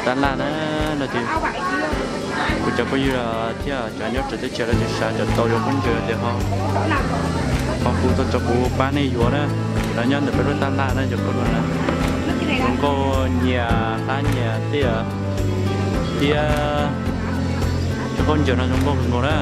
Tab laj na, no ces kuv cov phooj ywg thiab cov nyob txawv teb chaws lawv tsis xav cov tau yuav khaub ncaws tias ho, ho hu tuaj tso kuv pab nej yuav na. Lawv nyob ntawm peb lub tab laj na cov phooj ywg na, zoo nkauj nyias hlab nyias tiaj, thiab cov khaub ncaws no zoo nkauj kawg nkaus na.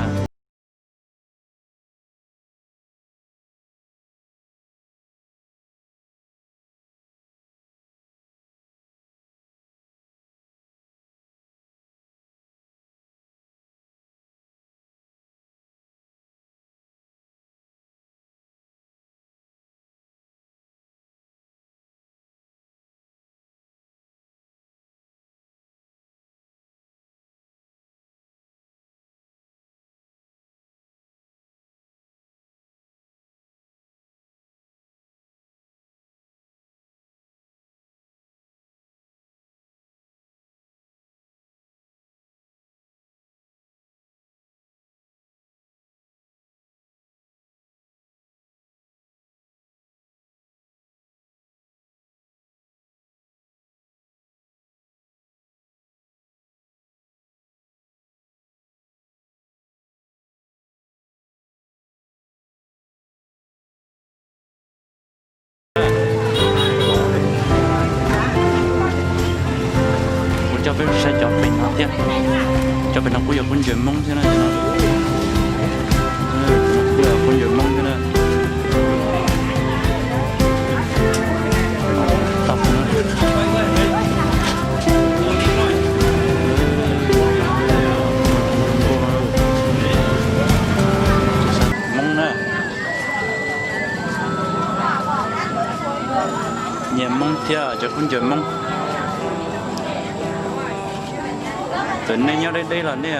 Kuv coj peb saib cov pem no thiab. Cov pem no kuj yog khaub ncaws Hmoob thiab na. Kuj yog khaub ncaws Hmoob thiab na. Hmoob na. Nyias Hmoob thiab cov khaub ncaws Hmoob. Txawm nej nyob deb deb los nej,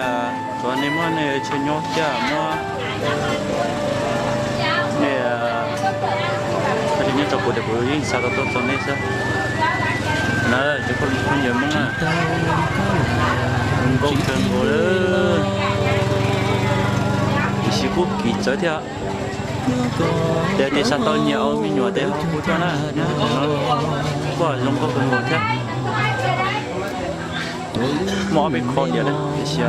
tsuav nej muab nej chaw nyob thiab muab nej chaw nyob rau kuv tias kuv yeej xav tau tuaj txog nej xwb na. Cov khaub ncaws Hmoob na, zoo nkauj kawg nkaus lawm. Tiam sis kuj kim txawv thiab. Ces nej xav tau nyias ua me nyuam ces ho hu tuaj na. Kuj zoo nkauj kawg nkaus thiab. Muaj ob peb qho diam na, tiam sis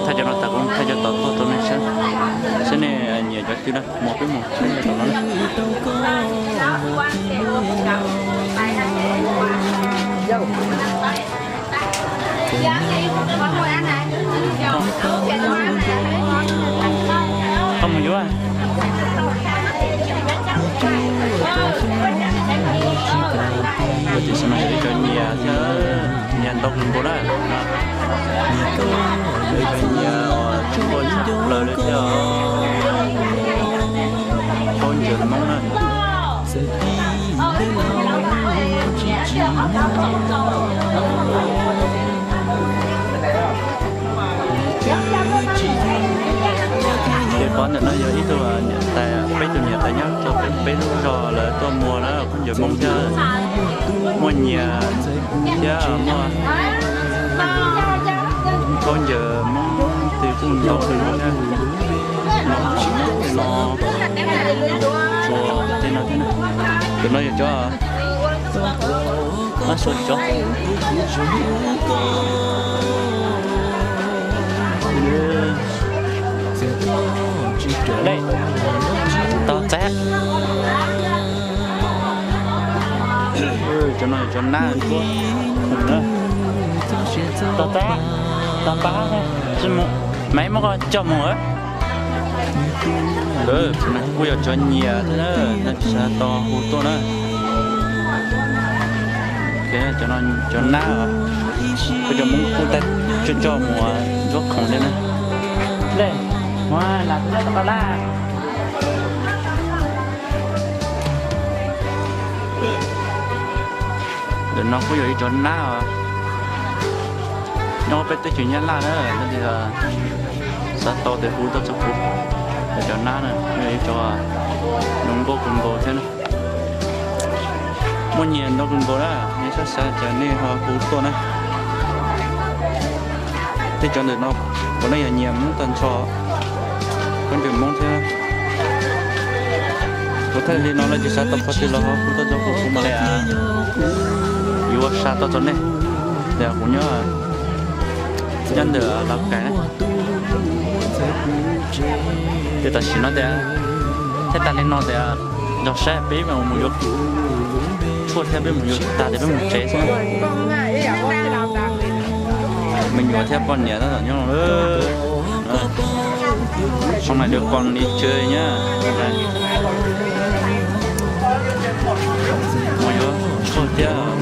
thaij cov no tas kuv thaij cov tom tuaj rau nej saib, saib nej nyiam cov twg na, mus peb mus saib cov tom no na. Koj mus yuav. Tiam sis mas yog ib cov nyias thiab, nyias ntau kawg nkaus na. Yog ib cov nyias uas tsis muaj tshaj plaws li thiab os. Khaub ncaws Hmoob na. Ces qhov ntawm no yog ib tug niam tais, peb tug niam tais nyob rau peb lub zos lawv tuaj muag na, khaub ncaws Hmoob thiab, muaj nyias thiab muaj khaub ncaws Hmoob twg kuj ntau kawg nkaus thiab. No hom Hmoob tej no, ua tej no thiab na. Tus no yog cov, no suav cov. Tau txav. Cov no cov nab ntuab khoom na. Tau txav, tau npab, tsis mus, maiv muab koj coj mus. Kuj yog cov nyias thiab na, xav tau hu tuaj na. Cov nab, kuj cov Hmoob kuj tau coj coj mus ntuab khoom thiab na. Lej, mus lam ntuab tau laj. Ntawm no kuj yog ib cov nab os. Nyob peb teb chaws Nyab Laj na, xav tau tes hu tuaj txog kuv. Cov nab na yog ib cov zoo nkauj kawg nkaus thiab na. Muaj nyias ntau kawg nkaus na, nej xav xav ces nej ho hu tuaj na. Tej cov ntawm no puav leej yog nyias Hmoob tag nrho, khaub ncaws Hmoob thiab. Kuv thaij li no lawv tsis xav tau qhov twg los ho hu tuaj txog kuv, kuv mam li yuav xa tuaj rau nej. Tias kuv nyob, nyob ntawm Lauj Kaim na. Ces tam sim no tias thiaj tas li no tias, nrog saib peb mus yuav tshuaj thiab peb mus yuav tshuaj tas tias peb mus tsev xwb. Me nyuam thiab poj niam tab tom nyob. Xyoo no dua qos li tsw nyab. Mus yuav tshuaj thiab.